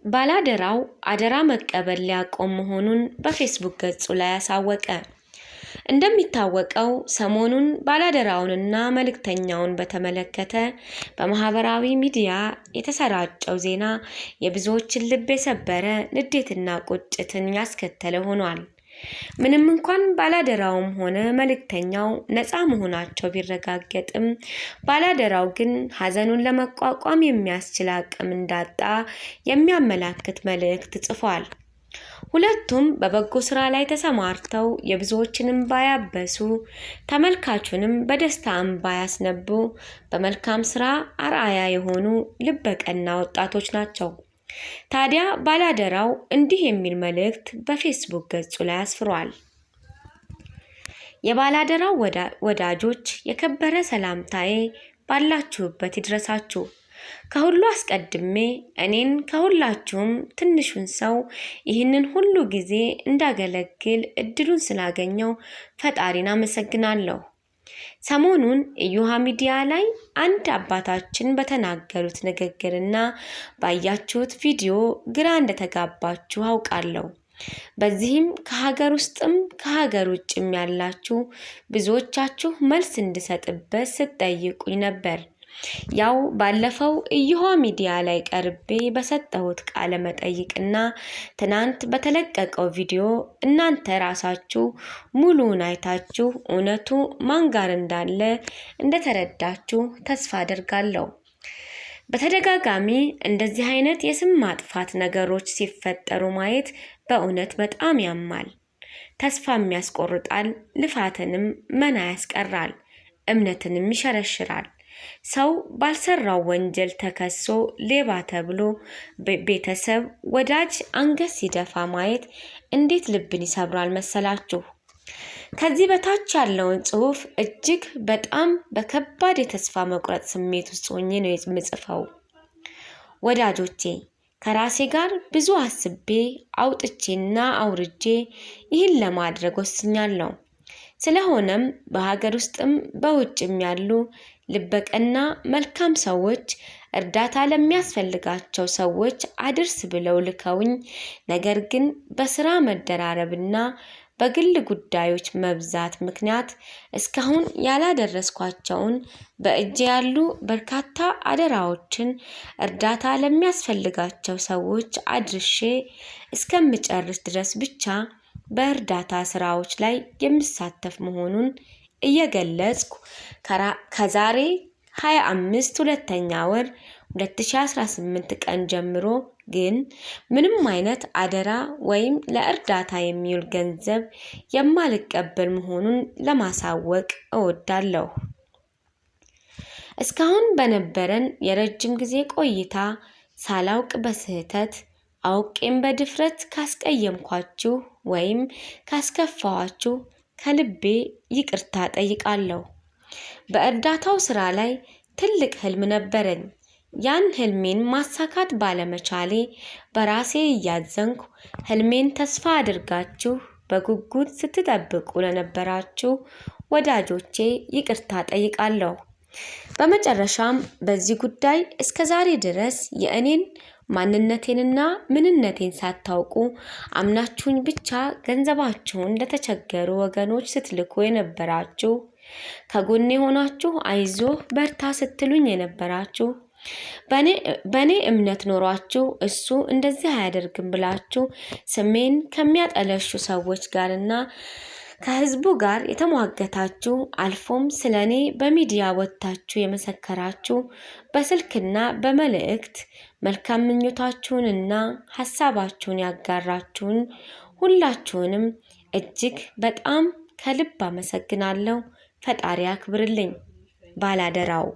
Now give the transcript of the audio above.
ባላደራው አደራ መቀበል ሊያቆም መሆኑን በፌስቡክ ገጹ ላይ አሳወቀ። እንደሚታወቀው ሰሞኑን ባላደራውንና መልእክተኛውን በተመለከተ በማህበራዊ ሚዲያ የተሰራጨው ዜና የብዙዎችን ልብ የሰበረ፣ ንዴትና ቁጭትን ያስከተለ ሆኗል። ምንም እንኳን ባላደራውም ሆነ መልእክተኛው ነፃ መሆናቸው ቢረጋገጥም፣ ባላደራው ግን ሀዘኑን ለመቋቋም የሚያስችል አቅም እንዳጣ የሚያመላክት መልእክት ጽፏል። ሁለቱም በበጎ ስራ ላይ ተሰማርተው የብዙዎችን እንባ ያበሱ፣ ተመልካቹንም በደስታ እንባ ያስነቡ፣ በመልካም ስራ አርአያ የሆኑ ልበቀና ወጣቶች ናቸው። ታዲያ ባላደራው እንዲህ የሚል መልእክት በፌስቡክ ገጹ ላይ አስፍሯል። የባላደራው ወዳጆች፣ የከበረ ሰላምታዬ ባላችሁበት ይድረሳችሁ። ከሁሉ አስቀድሜ እኔን ከሁላችሁም ትንሹን ሰው ይህንን ሁሉ ጊዜ እንዳገለግል እድሉን ስላገኘው ፈጣሪን አመሰግናለሁ። ሰሞኑን እዮሃ ሚዲያ ላይ አንድ አባታችን በተናገሩት ንግግርና ባያችሁት ቪዲዮ ግራ እንደተጋባችሁ አውቃለሁ። በዚህም ከሀገር ውስጥም ከሀገር ውጭም ያላችሁ ብዙዎቻችሁ መልስ እንድሰጥበት ስትጠይቁኝ ነበር። ያው ባለፈው እዮሃ ሚዲያ ላይ ቀርቤ በሰጠሁት ቃለ መጠይቅና ትናንት በተለቀቀው ቪዲዮ እናንተ ራሳችሁ ሙሉውን አይታችሁ እውነቱ ማን ጋር እንዳለ እንደተረዳችሁ ተስፋ አደርጋለሁ። በተደጋጋሚ እንደዚህ አይነት የስም ማጥፋት ነገሮች ሲፈጠሩ ማየት በእውነት በጣም ያማል፣ ተስፋም ያስቆርጣል፣ ልፋትንም መና ያስቀራል፣ እምነትንም ይሸረሽራል። ሰው ባልሰራው ወንጀል ተከሶ ሌባ ተብሎ ቤተሰብ፣ ወዳጅ አንገት ሲደፋ ማየት እንዴት ልብን ይሰብራል መሰላችሁ? ከዚህ በታች ያለውን ጽሑፍ እጅግ በጣም በከባድ የተስፋ መቁረጥ ስሜት ውስጥ ሆኜ ነው የምጽፈው። ወዳጆቼ፣ ከራሴ ጋር ብዙ አስቤ፣ አውጥቼና አውርጄ ይህን ለማድረግ ወስኛለሁ። ስለሆነም በሀገር ውስጥም በውጭም ያሉ ልበቀና መልካም ሰዎች እርዳታ ለሚያስፈልጋቸው ሰዎች አድርስ ብለው ልከውኝ፣ ነገር ግን በስራ መደራረብና በግል ጉዳዮች መብዛት ምክንያት እስካሁን ያላደረስኳቸውን በእጄ ያሉ በርካታ አደራዎችን እርዳታ ለሚያስፈልጋቸው ሰዎች አድርሼ እስከምጨርስ ድረስ ብቻ በእርዳታ ስራዎች ላይ የምሳተፍ መሆኑን እየገለጽኩ፣ ከዛሬ 25 ሁለተኛ ወር 2018 ቀን ጀምሮ ግን ምንም አይነት አደራ ወይም ለእርዳታ የሚውል ገንዘብ የማልቀበል መሆኑን ለማሳወቅ እወዳለሁ። እስካሁን በነበረን የረጅም ጊዜ ቆይታ ሳላውቅ በስህተት፣ አውቄም በድፍረት ካስቀየምኳችሁ ወይም ካስከፋኋችሁ ከልቤ ይቅርታ ጠይቃለሁ። በእርዳታው ስራ ላይ ትልቅ ህልም ነበረኝ። ያን ህልሜን ማሳካት ባለመቻሌ በራሴ እያዘንኩ፣ ህልሜን ተስፋ አድርጋችሁ በጉጉት ስትጠብቁ ለነበራችሁ ወዳጆቼ ይቅርታ ጠይቃለሁ። በመጨረሻም በዚህ ጉዳይ እስከ ዛሬ ድረስ የእኔን ማንነቴንና ምንነቴን ሳታውቁ አምናችሁኝ ብቻ ገንዘባችሁን ለተቸገሩ ወገኖች ስትልኩ የነበራችሁ፣ ከጎኔ ሆናችሁ አይዞህ በርታ ስትሉኝ የነበራችሁ፣ በእኔ እምነት ኖሯችሁ እሱ እንደዚህ አያደርግም ብላችሁ ስሜን ከሚያጠለሹ ሰዎች ጋርና ከህዝቡ ጋር የተሟገታችሁ፣ አልፎም ስለ እኔ በሚዲያ ወጥታችሁ የመሰከራችሁ፣ በስልክና በመልእክት መልካም ምኞታችሁንና ሀሳባችሁን ያጋራችሁን ሁላችሁንም እጅግ በጣም ከልብ አመሰግናለሁ። ፈጣሪ አክብርልኝ። ባላደራው።